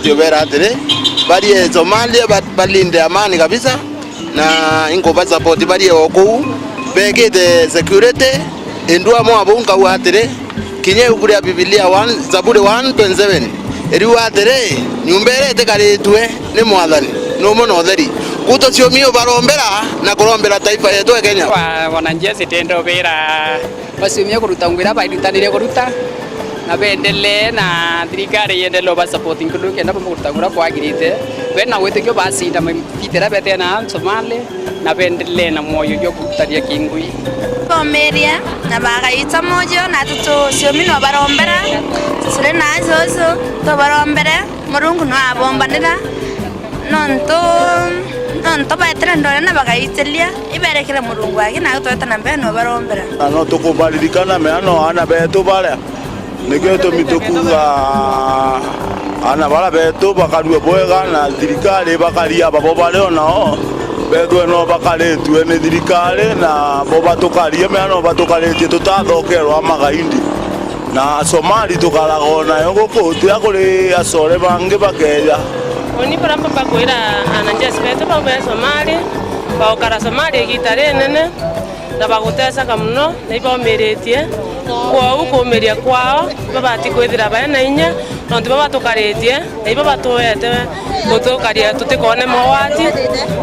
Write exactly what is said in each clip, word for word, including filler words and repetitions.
Tubera atiri, barie Somalia, ba-, balinde amani kabisa, na inkuba support barie o kuu, bekite security, indua mwa buu nkauga atiri, kinya ibuku ria Bibilia one, Zaburi one twenty-seven, iriuga atiri, nyumba iria itikaritue ni Mwathani, ni umwe na utheri. Kuu tuciumi ubarombera na kurombera taifa yetu ya Kenya. Wa-, wananchi sitendo bera Baciumia kuruta ngugi iria bairutanirie kuruta, na beendelee, na thirikari iendelee uba support nkuruki kenda bumba kuruta ngugi iria kwagirite. Bena witikio bacinda mavita iria betene na Somali, na beendelee na mwoyo jwa kurutania kingui. Bomirie na bagaita mojo, na tuciumi no barombera, turi na ajojo, tubarombere. Murungu no abombanira, nontu, nontu baetire ndore na bagaitiria, iberekere Murungu aki, na twete na mbere no barombera. Na no tukubaririkana mea no aana betu baria. Nikio gitumi tukuuga aana baria betu bakarue bwega, na thirikari ibakarie ababo bari o nao, bethwe no bakaritue ni thirikari, na bo batukarie mea no batukaritie tutathokerwa magaindi. Na Somali tukaraga o nayo guku, tiga kuri acore bangi bakeeja. Uni buria mbakwira anajesi betu bau be Somali, bagukara Somali igiita rinene, na bagutesaga mono, na ibomiritie. Kwou kuumiria kwao, ibabati kwithira bae na inya, nontu baba tukaritie, na ibaba tuete gutukaria tutikone mawati.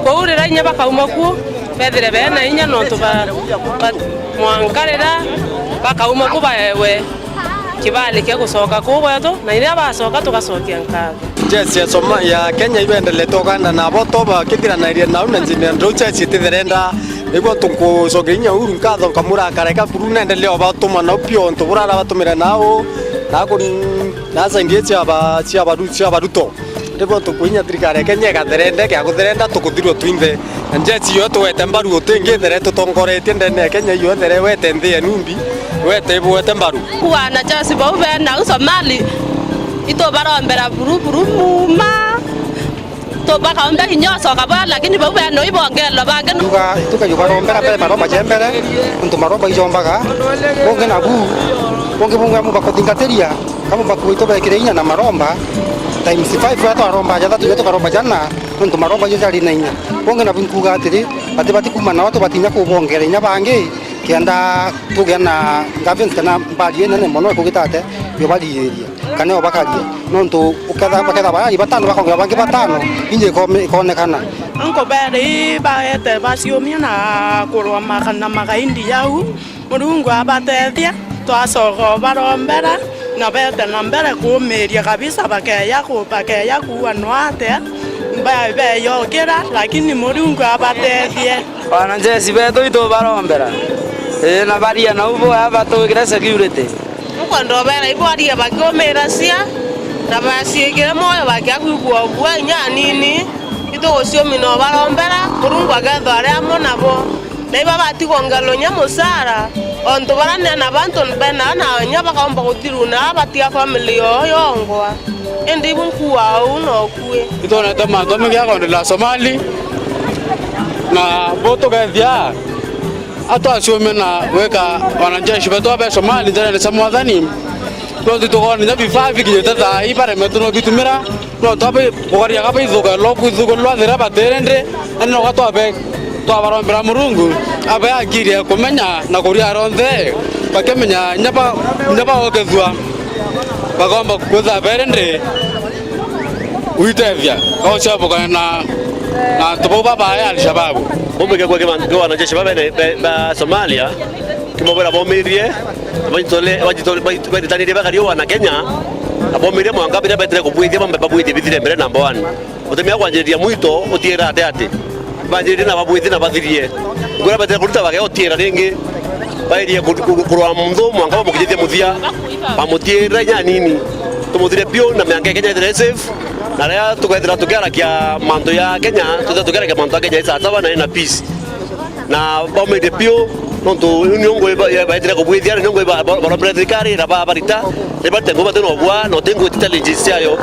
Kwou riria inya bakauma ku, bethire bena inya nontu ba, ba, mwanka riria bakauma ku baewe kibali kia gucoka kuu gwetu, na riria bacoka tugacokia nkatho. Jeshi ya Soma-, ya Kenya ibendeletwe Uganda nabo to bakithiranairie nau na njini nduu jeshi ititherenda. Niguo tukucokia inya Uhuru nkatho nkamura akareka buru nendelee obatuma nau pio untu burara batumire nau na ku-, na saindie cia ba-, cia baru-, cia baruto. Niguo tukuinya thirikari ya Kenya igatherende, kia gutherenda tukuthirua twinthe. Na njeci iyo tuwete mbaru utingi ithere tutongoretie ndene ya Kenya iyo ithere wete nthi ya numbi, wete ibuwete mbaru. Kuana njeci bau bena u Somali, itubarombera buru buru muma, tubakaomba kinya ucoka bwa, lakini bau bena ibongerwa bangi. Tuga, tukajubarombera mbere maromba jembere, untu maromba ijombaga, bungi nabu, bungi bungi amu bakuthingatiria. Kama bakuitwe bekire inya na maromba, times five, ya twaromba jathatu, ja tukaromba jana, nontu maromba jo jari na inya. Bongi nabu nkuuga atiri, bati, bati kuuma nao, tubati inya kubongera inya bangi, kenda tugia na governance kana mbari inene mono ikugitate, yo bariiria, kana yo bakaria. Nontu uketha, baketha barari batano, bakongera bangi batano, inye ikome-, ikonekana. Nkuberi baete baciumia na kurwa maka-, na magaindi jau. Murungu abatethie, twacoka ubarombera, na bete na mbere kuumiria kabisa, bakeya ku-, bakeya kuua no atia, ba-, beyokira, lakini Murungu abatethie. Wanajeshi betu itubarombera, ii, na baria nau bwega batwikire security. Nkwenda ubera ibwaria bakiumiracia, na baciikire mwoyo bakia kwigua ubua inya anini, ituguciumi na ubarombera, Murungu akethwa ari amwe nabo. Na iba bati kwongererwa inya mucara, ontu baria ni ana bantu bena ana inya bakaumba guthiruna batiga family yoo yongwa. Indi ibu nkuaa uu nokui. Itwonete mantu amwe gia kwendelea Somali, na bo tukethia atwaciume na gwika wanajeshi betu abe Somali njerene cia Mwathani, no titukoona inya bifaa bikinyite thaa ii baremetwe no bitumira. No twabe kugaria ka baithuka lo kwithuka lwa thira batere ndi, ani no gatwabe twabarombera Murungu, abe akiri ya kumenya na kuria ronthe, bakimenya inya ba, inya baokethua, bagomba kwitha bere ndi gwitethia, gauciabukana na, na antu bau babae Al-Shababu. Bumbe gikwa kima, kwa wanajeshi ba bene, be, ba Somalia, kimobera bomirie, bajitole, bajitole, bajit-, baritanirie bakari o wana Kenya, na bomirie mwanka biria betire kubwithia, bambe babwithie bithire mbere number one. Utemia kwanjiriria mwito, utiira ate ate. Banjiririe na babwithie na bathirie. Ngwira betire kuruta bage utiira ringi. Bairie ku-, ku-, kurwa muntu mwanka bamukinyithie muthia. Bamutiira inya nini. Tumuthire biu na mianka ya Kenya ithire safe. Na riria tukethira tukiarakia mantu ya Kenya, tuthira tukiarakia mantu ya Kenya i sawa sawa na ina peace. Na baumirie biu, nontu iu nio ngui ba-, ya-, baetire kubwithia, nio ngui ba-, ba-, barombere thirikari, na ba-, barita, ni barite ngui bati na ubua, na uti ngui ti challenges ciayo.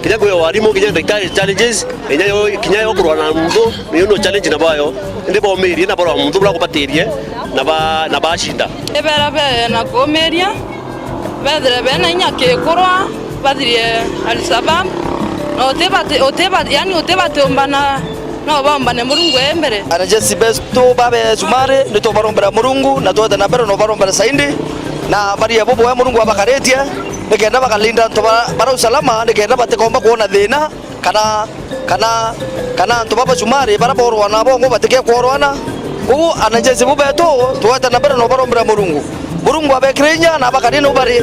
Kinya ngui ya warimu, kinya ndagitari challenges, kinya yo, kinya yo kurwa na muntu, niyo no challenge na bayo. Indi baumirie na barwa muntu bura kubatirie, na ba-, na bacinda. Ibera be na kuumiria, bethire bena inya kikurwa, bathirie Al-Shabaab, Na utibati utiba yani utibati umbana no baumbane Murungu e mbere. Anajeshi betu babe Sumari, ni tubarombera Murungu na twete na mbere no barombera saindi, na barie bubu we Murungu abakaritie, nikenda bakalinda antu bara usalama, nikenda batikomba kuona thina kana kana kana antu baba Sumari bara borwana bongo batike kworwana. Uu anajeshi bu betu twete na mbere no barombera Murungu, Murungu abekire inya na abakari no bari.